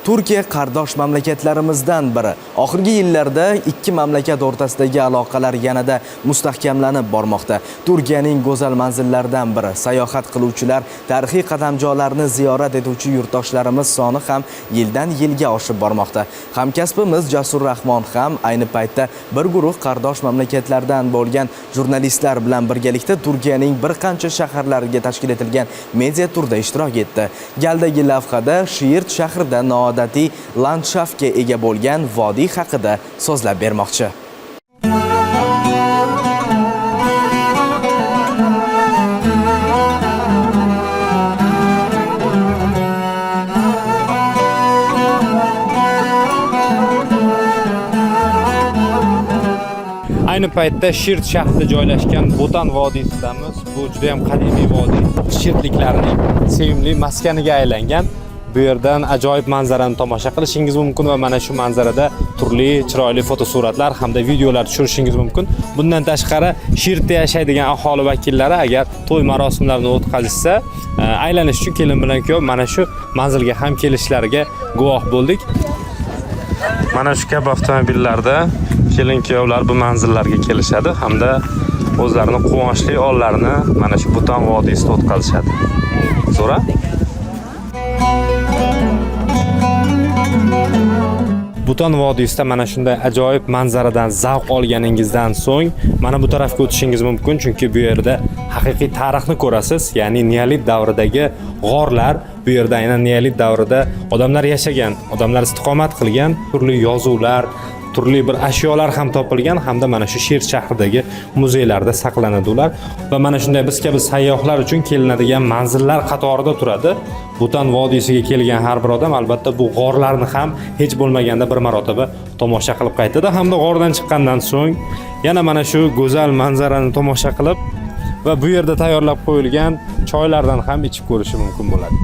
Turkiya qardosh mamlakatlarimizdan biri. Oxirgi yillarda ikki mamlakat o'rtasidagi aloqalar yanada mustahkamlanib bormoqda. Turkiyaning go'zal manzillaridan biri. Sayohat qiluvchilar, tarixiy qadamjolarni ziyorat etuvchi yurtdoshlarimiz soni ham yildan yilga oshib bormoqda. Hamkasbimiz Jasur Rahmon ham ayni paytda bir guruh qardosh mamlakatlardan bo'lgan jurnalistlar bilan birgalikda Turkiyaning bir qancha shaharlariga tashkil etilgan media turda ishtirok etdi. Galdagi lavhada Shiirt shahrida noodatiy landshaftga ega bo'lgan vodiy haqida so'zlab bermoqchi. Ayni paytda Shirt shahrida joylashgan Bo'tan vodiysidamiz. Bu juda ham qadimiy vodiy. Shirtliklarning sevimli maskaniga aylangan. Bu yerdan ajoyib manzarani tomosha qilishingiz mumkin va mana shu manzarada turli chiroyli fotosuratlar hamda videolar tushirishingiz mumkin. Bundan tashqari Shirtda yashaydigan aholi vakillari agar to'y marosimlarini o'tkazishsa, aylanish uchun kelin bilan kuyov mana shu manzilga ham kelishlariga guvoh bo'ldik. Mana shu kabi avtomobillarda kelin kuyovlar bu manzillarga kelishadi hamda o'zlarini quvonchli onlarini mana shu Buton vodiysida o'tkazishadi. Zo'ra? Buton vodiysida mana shunday ajoyib manzaradan zavq olganingizdan so'ng mana bu tarafga o'tishingiz mumkin, chunki bu yerda haqiqiy tarixni ko'rasiz, ya'ni neolit davridagi g'orlar. Bu yerda aynan neolit davrida odamlar yashagan, odamlar istiqomat qilgan, turli yozuvlar, turli bir ashyolar ham topilgan hamda mana shu Shirt shahridagi muzeylarda saqlanadi ular va mana shunday biz kabi sayyohlar uchun kelinadigan manzillar qatorida turadi. Butan vodiysiga kelgan har bir odam albatta bu g'orlarni ham hech bo'lmaganda bir marotaba tomosha qilib qaytadi hamda g'ordan chiqqandan so'ng yana mana shu go'zal manzarani tomosha qilib va bu yerda tayyorlab qo'yilgan choylardan ham ichib ko'rishi mumkin bo'ladi.